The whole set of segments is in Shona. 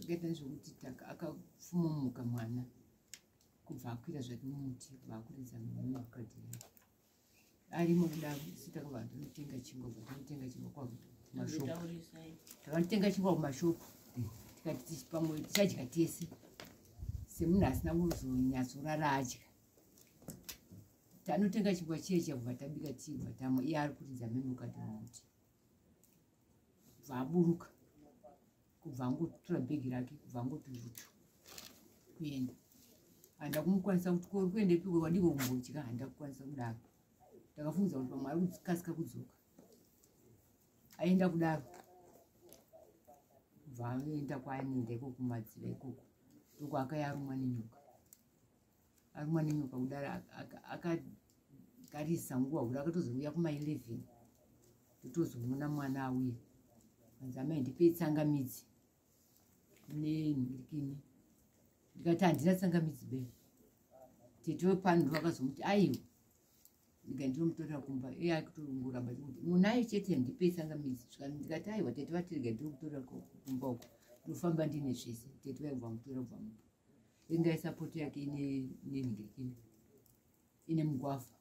Zvakaita nezvekuti akafumumuka mwana kubva akwira zvake mumuti, kubva akuridza mukadhi arimo kudaro. Isu takabva tinotenga chingwa, bva tinotenga chingwa kumashopu, takanotenga chingwa kumashopu, tikati pamwe tichadya tese semunhu asina kuzonyatsorara adya. Tanotenga chingwa chiye chabva tabika tii, bva tamwa. Iye ari kuridza memukadhi mumuti, bva aburuka, kubva angotora bhegi rake, kubva angoti vutu kuenda. Handa kumukwanisa kuti kori kuendepiko, wadiko kumbodya. Handa kukwanisa kudaro. Ndakafungidza kuti pamwe ari kukasika kudzoka. Aenda kudaro, kubva aenda kwaanoenda ikoko kumadziva ikoko, ndokwaakaya arumwa nenyoka. Arumwa nenyoka kudaro, akagarisa nguva huru, akatozouya kuma11, totozomuona mwana auya, anzi, "Amai, ndipei tsangamidzi nenhirikini." Ndikati, "Handina tsangamidzi be." Tete wepano ndo vakazomuti, "Aiwa, ndika ndinomutorera kumba." Iye akutongoramba kuti, "Munayo chete, ndipei tsangamidzi." Ndikati, "Aiwa, tete vatirega, ndiri kutorera kumba uko, ndofamba ndine zvese." Tete vaibva mutorera, kubva mupa ingaisa poto yake ine nenhirikini, ine mugwavha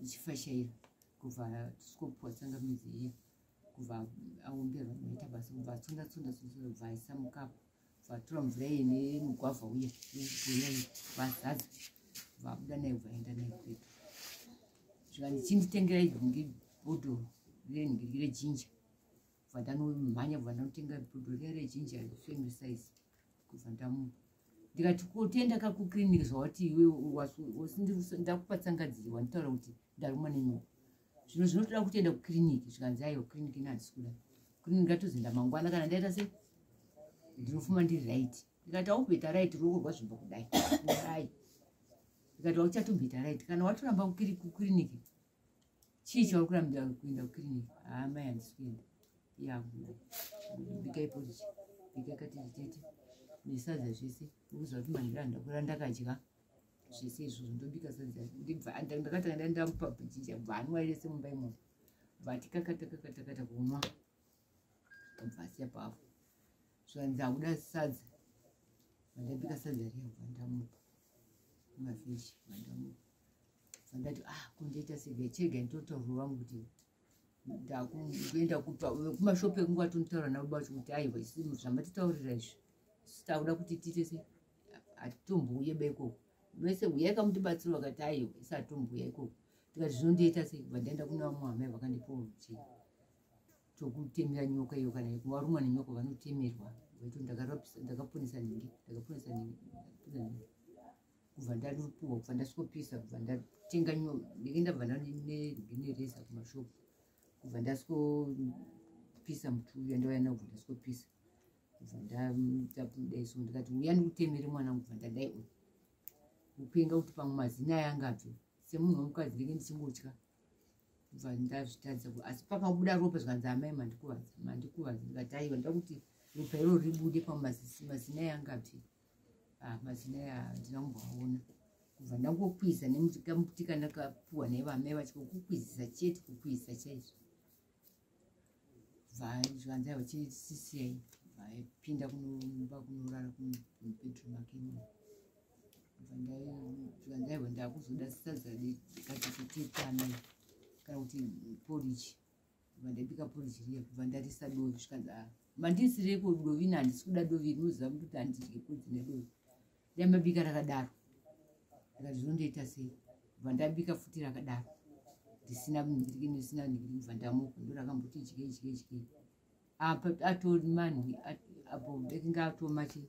ichifashaira, kubva tisikopuwa tsangamidzi iya, kubva aomberwa noita basa, kubva atsunda tsunda tsunda, kubva aisa mukapu, kubva atora mvura iye nemugwavha uya uya, vazadza, kubva abuda naye, kubva aenda naye kwedu. Zvikanzi, "Chinditengera idhungi, bhodhoro renhingiri rejinja." Kubva ndanomhanya, kubva ndanotenga bhodhoro riya rejinja, family size, kubva ndamupa. Ndikati, "Kotenda kakukliniki zvawati iwe ndakupa tsangadzi, wanditaura kuti ndarumwa nenyoka, zvino zvinotoda kutoenda kukiriniki." Zvikanzi, "Aiwa, kiriniki ina handisi kuda kiriniki, ngatozoenda mangwana kana ndaita sei, ndinofuma ndiri right." Ndikati, "Aukuita right, ruoko rwazvimba kudai kudai." Ndikati, "Auchatomboita right kana watoramba kukiriniki. Chii chauri kurambira kuenda kukiriniki?" "Haa mai, handisi kuenda yangu. Bikai porridge, bikai katete nesadza zvese, ukuziva kuti manhero handakura ndakadya zvese izvozvo. Ndobika sadza." Ndakatanga ndamupa jinja, bva anwa rese mumba imomo, bva tikakatakakatakata kunwa, bva asiya pafu. Zvanzi akuda sadza, vandabika sadza riya, bva ndamupa mavheji, bva ndamupa, bva ndati, "Ah, kundoita sega chega." Nditotaurira vangu kuti ndakuenda kumashopu ekungu, atonotaura navo bacho kuti, "Aiwa, zvamatitaurira izvi, takuda kuti tiite se hatitombuuye ba ikoko mese, uyai kamutibatsira." Vakati, "Aiwa, isi hatitombuuya ikoko." Tikati, "Zvinondiita sei?" Bva ndaenda kuna vamwe amai, vakandipawo chii chokutemera nyoka iyo. Kana warumwa nenyoka vanotemerwa. Vaito ndakaponesa nhingi, ndakaponesa nhingi, kubva ndanopuwa, kubva ndasvikopisa, kubva ndatenga, ndenge ndabva nereza kumashopu, kubva ndasvikopisa muti uya ndauya nawo, kubva ndasvikopisa, kubva ndadaiso. Ndikati, "Uya ndikutemere mwana wangu." Kubva ndadai uyu kupenga kuti pamwe mazina aya angabve semunhu womukadzi, ndenge ndichingotya, kubva ndazvitadza. Asi pakabuda ropa, zvikanzi, "Amai, mandikuvadza, mandikuvadza." Ndikati, "Aiwa, ndoda kuti ropa iroro ribude, pamwe mazina aya angabve." Ah, mazina aya handina kumboaona. Kubva ndangokwiza nemuti kandakapuwa naivo amai vacho, kukwizisa chete, kukwizisa chaizvo. Zvikanzi, "Aiwa, chisisiyai." Vaipinda kunomba kunorara kumubedroom ake imomo. Zvikanzi, "Aiwa, ndakuzoda sadza katete amai, kana kuti porridge." Kubva ndabika porridge riya, kubva ndarisa dovi. Zvikanzi, "A, mandisireiko dovi? Ina handisi kuda dovi, rinoziva kuti handidye porridge nedovi, dai mabika rakadaro." Ndikati, "Zvinondoita sei?" Kubva ndabika futi rakadaro, ndisina ndisina, kubva ndamupa. Ndo rakamboti dye dye dye. Apa atori manhi apo, ndinge atoma chi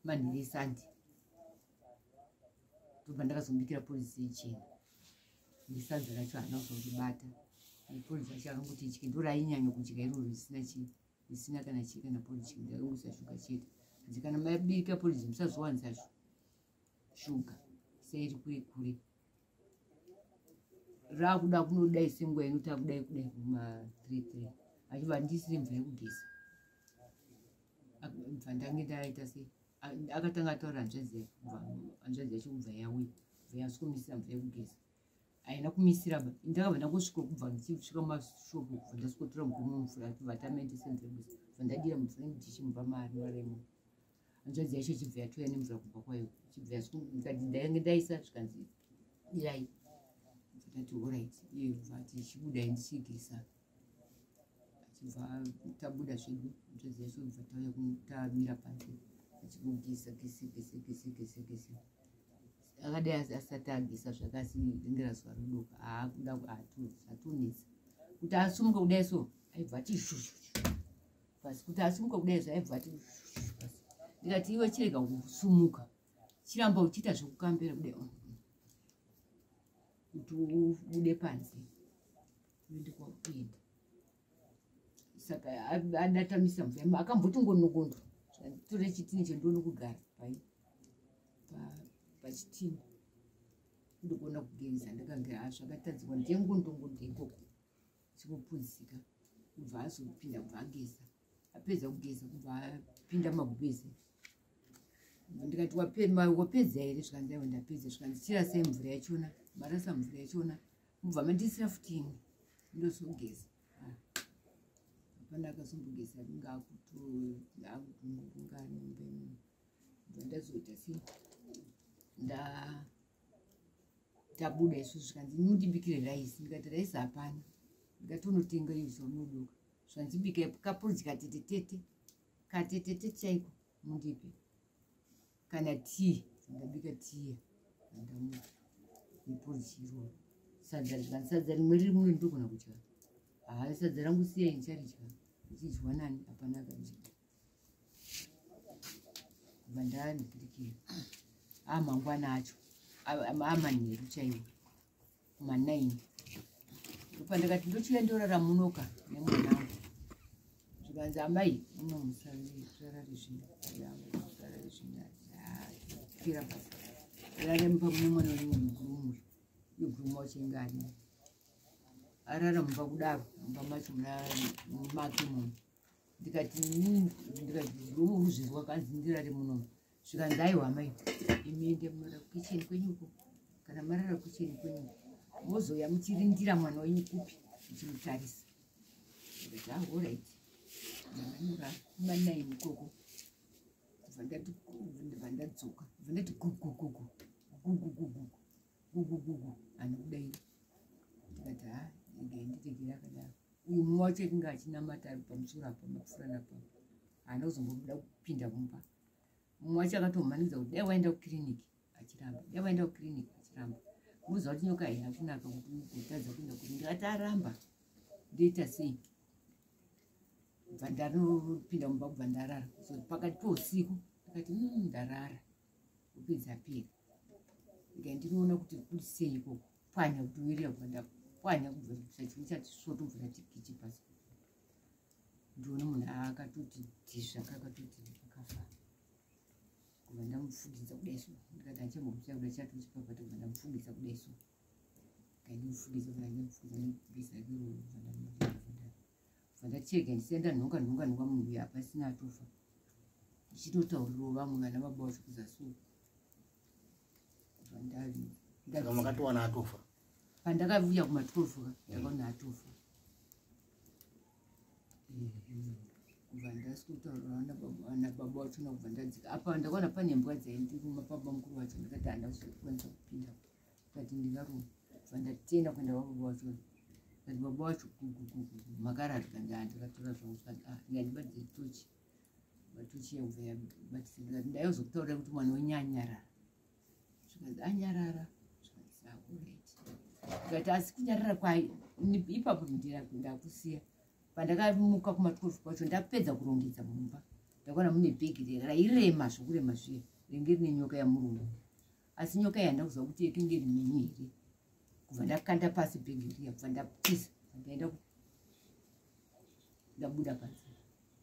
manhiri esandi. Ndobva ndakazomubikira porridge ichena nesadza racho. Haana kuzoribata neporridge racho, akangoti dye. Ndo rainyanya kudya iroro, risina chii, risina kana chii, kana porridge. Ndakangoisa shuga chete. Hanzi, "Kana mabika porridge musazowanza shuga, seiri kure kure." Rakuda kunodai senguva inoti akudai kudai kuma3 3, achibva ndisire mvura yekugeza. Bva ndange ndaita sei, akatanga ataura hanzvadzi yake, hanzvadzi yacho kubva yauya, bva yasvikomisira mvura yekugeza. Haina kumisira ba, ndakabva ndangosvika, kubva ndichisvika mumashopu, kubva ndasvikotora mugomo mumvura, kubva tamaendese mvura yekugeza. Bva ndadira mvura mudhishi mumba maari imo. Hanzvadzi yacho ichibva yatouya nemvura kubva kwayo, ichibva ndikati ndainge ndaisa, zvikanzi dirai. Ndati alright. Iye bva ati chibudai ndichigeza. Achibva tabuda zvedu, hanzvadzi yacho bva tauya tamira panze, achingogeza gese gese gese gese gese. Akadai asati ageza zvake, asi ringe razuva rodoka, aakuda atonetsa kuti asumuka kudai so, aibva ati shushu pasi. Kuti asumuka kudai so, aibva ati shushu pasi. Ndikati iwe chirega kusumuka, chiramba uchiita zvekukambira kudai kuti ubude panze uende kwakuenda. Saka adatamisa mvura, akamboti ngonogondo tore chitini chendione kugara pai pachitini, ndogona kugeza. Ndakange zvakatadzikwa ndengondongondo ikoko chikopudzika. Kubva azopinda, kubva ageza, apedza kugeza, kubva apinda magumbezi. Ndikati wapedza here? Zvikanzi aiwa, ndapedza. Zvikanzi chirasai mvura yachona. Marasa mvura yachona, mubva mandisira futi imwe, ndozogeza. Hapana akazombogeza, ringe akutonga mumba imomo. Bva ndazoita sei, tabuda isusu, zvikanzi mundibikire raisi. Ndikati raisi hapana. Ndikati unotenga izvo unodoka. Zvikanzi bikai kaporridge katetetete katetete chaiko mundipe, kana tii. Ndabika tii, ndamupa neporridge iroro, sadza. Zvikanzi sadza rimwe riri muno ndogona kudya. Haa, sadza rangu siyai, ndicharidya. Ndichidya nani? Hapana akadya. Kubva ndandirikira amangwana acho, amanheru chaiwo, kuma9, ndopandakati ndochiuya ndorara munoka nemwana wangu. Zvikanzi amai muno musarare zvino, musarare zvino, kwira pasi, rare mumba mune mwana wenyu mugurumu. Iyo gurumu wacho inge arimo, arara mumba kudaro, mumba macho muna make muno. Ndikati, ndikati gurumu urikuzvinzwa, kanzi ndirare munomu. Zvikanzi aiwa amai, imi ende munorara kukicheni kwenyuko. Kana marara kukicheni kwenyuko, mozouya muchirindira mwana wenyu kupi, muchimutarisa. Ndikati ah, alright. Ndanorara kuma9 ikoko. Ndibva ndadzoka, bva ndati gugugugu gugugugu gugugugu, hana kudai. Ndikati ha, regai ndiregere akadaro. Uyu mumwe wacho akinge achinamata ari pamusoro apa, mapfurana apa, haana kuzombobuda kupinda mumba. Mumwe wacho akatomumanikidza kuti dai waenda kukiriniki, achiramba, dai waenda kukiriniki, achiramba. Muziva kuti nyoka haina kunaka kuti ugotadza kuenda kuti. Ndikati aramba, ndoita sei? Bva ndanopinda mumba, kubva ndarara. So pakati peusiku ndikati ndarara kupedza pera." Ndika ndinoona kuti kuri sei ikoko, pwanya kuti wirira. Kubva ndapwanya, kubva chimwe chati svoto, kubva ndati kichi pasi. Ndione munhu akatoti dhisvaka, akatoti akafa. Kubva ndamufugidza kudai so. Ndikati handichambomutya kuda chati uchipapata. Kubva ndamufugidza kudai so, kandimufugidza, kubva ndamufugidza nebhisa riro. Bva ndachega, ndisiya ndanhonga nhonga nhonga munhu uyu, hapasina, atofa. Ndichitotaurirawo vamwe vana baba vacho kuzasi uku. Kubva Saka makatowana atofa? Pandakavuya kuma12 ka, ndakaona atofa. Kubva ndasikotaura nababa vachona, kubva ndadzika apa, ndakaona pane mbwa dzaindiruma paba mukuru wacho. Ndikati handa kuzokwanisa kupinda, ndikati ndingaruma. Kubva ndatenda kuenda kwababa vachona. Ndikati baba vacho, gugugugu, makarara? Ndikati ndakatora zvangu. Zvikati ah, ndikandibadze tochi, tochi yakubva yabatisa. Ndikati ndaizokutaurira kuti mwana wenyu anyarara. Zvikanzi anyarara. Zvikanzi alright. Ndikati asi kunyarara kwai ipapo ndakusiya. Pandakamuka kuma12 kwacho, ndapedza kurongedza mumba, ndakaona mune bhegi rairema zvokurema zviya, ringe rine nyoka yamurume. Asi nyoka iyi handakuziva kuti yakinge iri mhenyu here. Kubva ndakanda pasi bhegi riya, kubva ndatiza, ndaenda, ndabuda panze.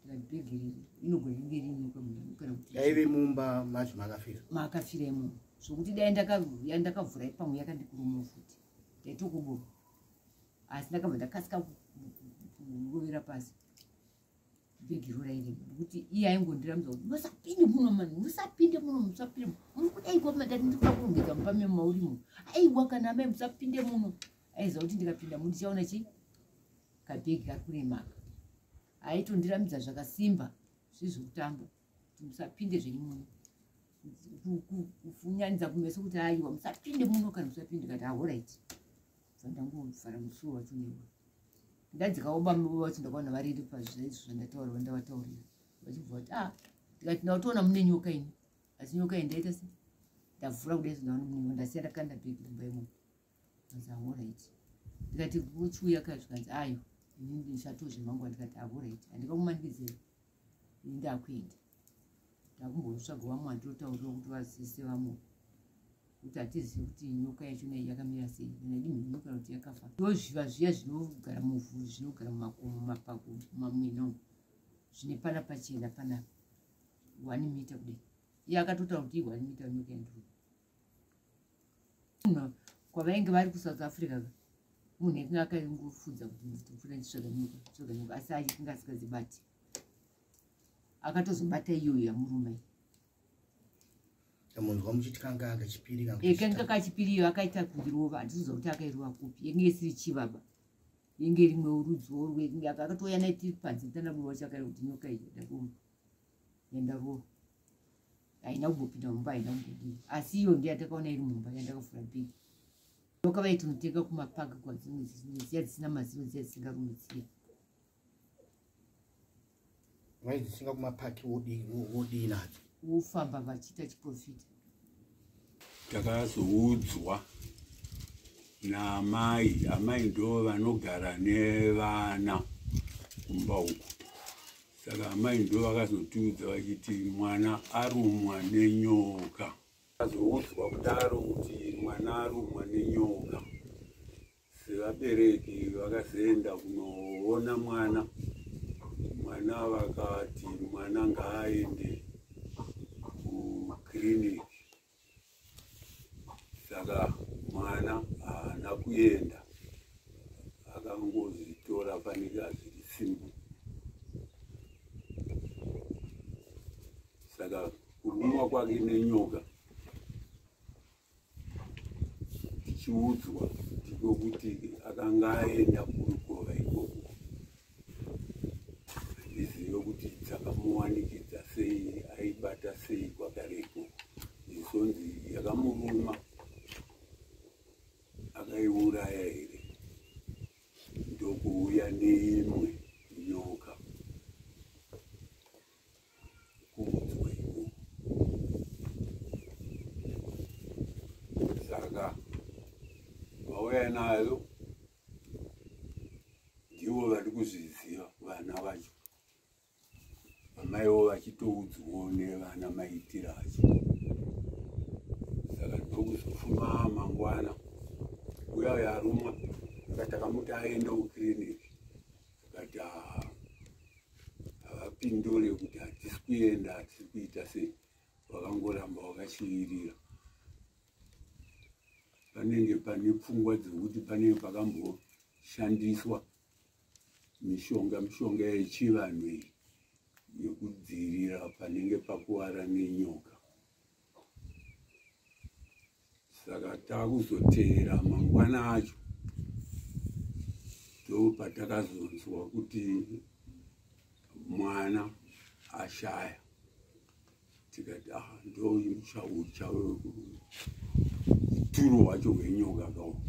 Ndikati bhegi riri inogona inge iri nyoka munhu kana kuti Yaive mumba macho makafira? Makafira imomo, zvokuti dai ndakavhura ipamwe yakandikuruma futi, ndaitokuburwa. Asi ndakabva ndakasika kurovera pasi bhegi ro rairema, nekuti iye aingondiramidza kuti musapinde muno mani, musapinde muno, musapinde muri kudai kwamadati, ndikuda kurongedza mumba memaurimo. Aiwa kana amai, musapinde muno. Aiziva kuti ndikapinda mu ndichaona chi kabhegi kari kuremaka. Aitondiramidza zvakasimba zviri zvekutamba kuti musapinde zvenyu muno, kufunyanidza kumeso kuti aiwa musapinde muno kana musapinde. Kati ahoraiti, ndangovhara musuwo wacho newe. Ndadzikawo baba vacho ndakaona variri pazvaizvo zvandataura vandavataurira vachibva vati ah, ndikati ndatoona mune nyoka ini, asi nyoka iyi ndaita se ndavhura kudai ndaona mune nyoka, ndasiya ndakanda bhegi kumba imomo. Kanzi ahoraiti, ndikati vochiuya ka, zvikanzi ayo ini ndichatozvemangwa. Ndikati ahoraiti, handikakumanikidzei ini, ndakuenda ndakumbotsvaga vamwe vandinotaurira kuti vazivise vamwe kuti hatizivi kuti nyoka yacho nei yakamira sei, kana idi mhenyu kana kuti yakafa. Ndozviva zviya zvinogara muvhu, zvinogara mumakomo, mumapako, mumamwena umu, zvine pana pachena panapa 1 mita kudai. Iye akatotaura kuti i 1 mita nyoka yandiri. Kwavainge vari kuSouth Africa, munhu ekunge akangofudza kuti ndipfuura nditsvaga nyoka, tsvaga nyoka, asi akinge asingadzibati. Akatozobata iyoyo yamurume. Munzwa muchiti kanga kachipiri? Kanga kachipiri iyo akaita kundirova. Handisiziva kuti akairova kupi, yenge isiri chivaba, yenge rimwe rudziwo rwe akatouya naiti panze tanabuwa chakaira kuti nyoka iyi ndakumba yandarova haina kumbopinda mumba, haina kumbodii, asi iyo ndiyo yatakaona iri mumba yandakavhura bhegi. Nyoka vaitonotenga kumapaki kwadzimwe dziya dzisina mazino, dziya dzisingarume dziya. Vaidzisinga kumapaki, wodii nadzo? Wofamba vachiita chiprofita. Takazoudzwa naamai, amai ndo vanogara nevana kumba uku, saka amai ndo vakazotiudza vachiti mwana arumwa nenyoka. Azoudzwa kudaro kuti mwana arumwa nenyoka, sevabereki vakazoenda kunoona mwana. Mwana vakati mwana ngaaende kukiriniki, saka mwana haana kuenda, akangozvitora fanika zviri simple. Saka kurumwa kwake nenyoka tichiudzwa ndiko kuti akanga aenda kurukova ikoko, handizive kuti dzakamuwanikidza sei, aibata sei kwakare ikoko. Izonzi yakamuruma akaiuraya here, ndokuuya neimwe nyoka kuudzwa ikoko. Saka vauya nayo ndivo vari kuzviziva vana vacho, vamaivo vachitoudzwawo nevana maitiro acho. Saka ndokuzofuma mangwana uya uya arumwa, akati akamuti aende kukiriniki, akati havapindure kuti hatisi kuenda, hatisi kuita sei, vakangoramba vakashivirira. Panenge pane pfungwa dzekuti panenge pakamboshandiswa mishonga, mishonga yechivanhu iyi yekudzivirira panenge pakuwara nenyoka. Saka takuzoteera mangwana acho, ndopatakazonzwa kuti mwana ashaya. Tikati ah, ndo uturo hwacho hwenyoka kawo.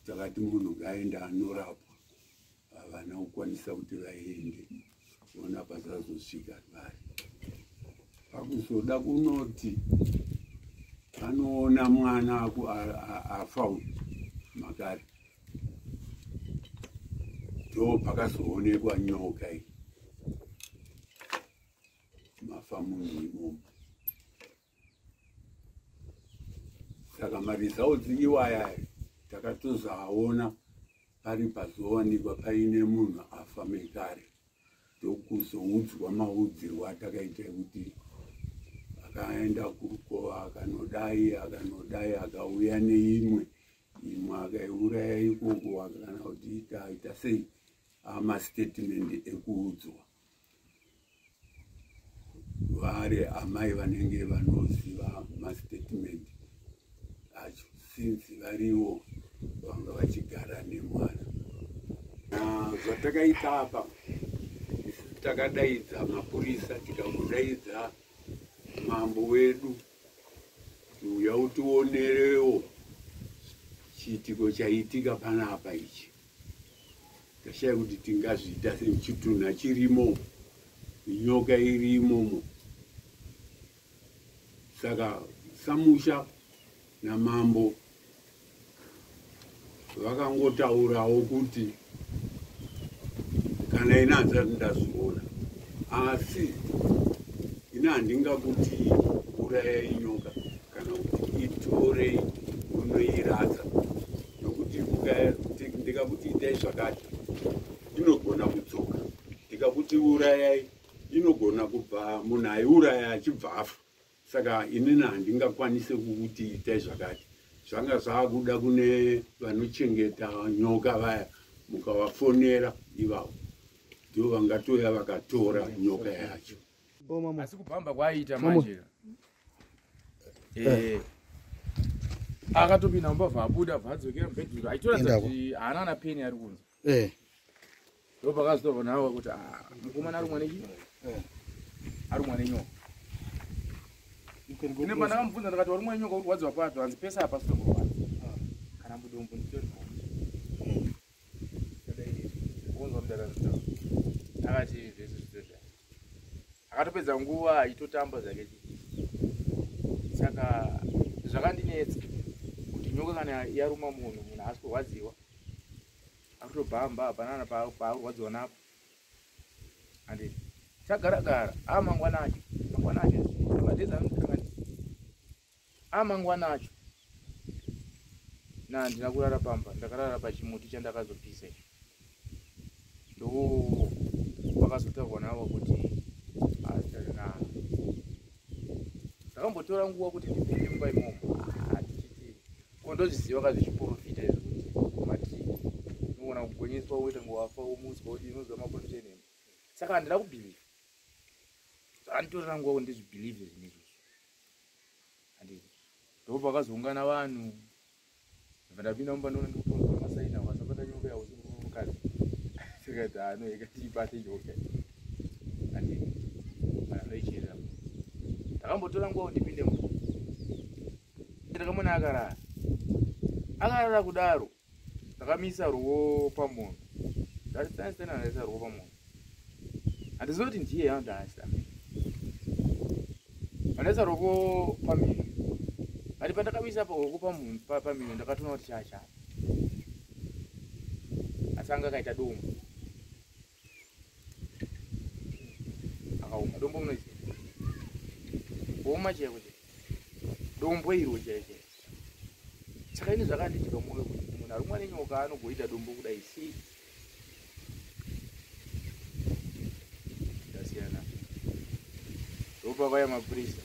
Takati munhu ngaende anorapwa, havana kukwanisa kuti vaende ona pasazosvika vari pakuzoda kunoti anoona mwana afa uyu makare, ndo pakazoonekwa nyoka iyi mafa munhu imomo. Saka maresults iwaya takatozoaona pari pazowanikwa paine munhu afa mekare, ndokuzoudzwa maudzirwo atakaita ekuti akaenda kurukova, akanodai, akanodai, akauya neimwe, imwe akaiuraya ikoko, kana kuti itaita sei, amastatement ekuudzwa vari amai vanenge vanoziva mastatement acho, since variwo vanga vachigara nemwana. Zvatakaita apa Takadaidza mapurisa, tikambodaidza mambo wedu kuti uya utionerewo chiitiko chaitika panapa ichi. Tashaya kuti tingazviita sei, chitunha chirimo, nyoka iri imomo. Saka samusha namambo vakangotaurawo kuti kana ini handisati ndazviona, asi ini handingakuti urayai nyoka kana kuti itorei unoirasa, nokuti ndikakuti itai zvakati inogona kudzoka, ndikakuti urayai inogona kubva munhu aiuraya achibva afa. Saka inini handingakwanise kukuti itai zvakati. Zvanga zvakuda kune vanochengeta nyoka vaya, mukavafonera ivavo ndivo vangatouya vakatora nyoka yacho. Asi kubhamba kwaiita manje akatopinda mumba, bva abuda, bva adzokera mubedroom aitoratidza kuti haana kana peni ari kunze. Ndo pakazotorwa nawo kuti ah, mukomana arumwa nechi arumwa nenyoka. Ine pandakamubvunza ndakati, "Warumwa nenyoka, uri kurwadziwa papi?" Hanzi, "Pese apa sitomborwadza kana mudombo nditori." Unzwa mudara, akati zvese zvito zvake, akatopedza nguva achitotamba zvake chii. Saka zvakandinetsa kuti nyoka kana yaruma munhu, munhu haasi kurwadziwa, akutobhamba, hapana paakurwadziwa napo. Handiti tagara gara amangwana acho, mangwana acho, madhezi anokanganisa, amangwana acho na handina kurara pamba, ndakarara pachimuti chandakazopisa icho. Ndo vakazotaurwa navo kuti na ndakambotora nguva kuti ndipinde mumba imomo. Ah, tichiti ko ndozviziva kazvichiprofita izvo kuti matriki unogona kugonyeswa woita ngowafa womutswa wodii, unoziva maprofita enhema. Saka handina kubhilivha, zvakanditorera nguva kuti ndizvibhilivhe zvinhu izvozvo. Handiti ndo pakazoungana vanhu, ndabva ndapinda mumba, ndoona ndikutonzwa masaina, wasabata nyoka yausi mukadzi. Tikati ano ikatiibate nyoka, handiti vanhu vanoicherera. Ndakambotora nguva kuti ndipinde mumba, ndakamona akarara, akarara kudaro. Ndakamisa ruoko pamunhu, ndati sani, ndaisa ruoko pamunhu, handizivi kuti ndiye yandaasa. Pandaisa ruoko pamhino, ati pandakamisa ruoko pamunhu pamhino, ndakatoona kuti chacha, asi anga akaita dombo, akaoma dombo. Munoziva kuoma chaiko chaiko, dombo iro chaiko chaiko. Saka ini zvakandidya mwoyo kuti munhu arumwa nenyoka anogoita dombo kudai sei? Ndasiyana. Ndopakauya mapurisa.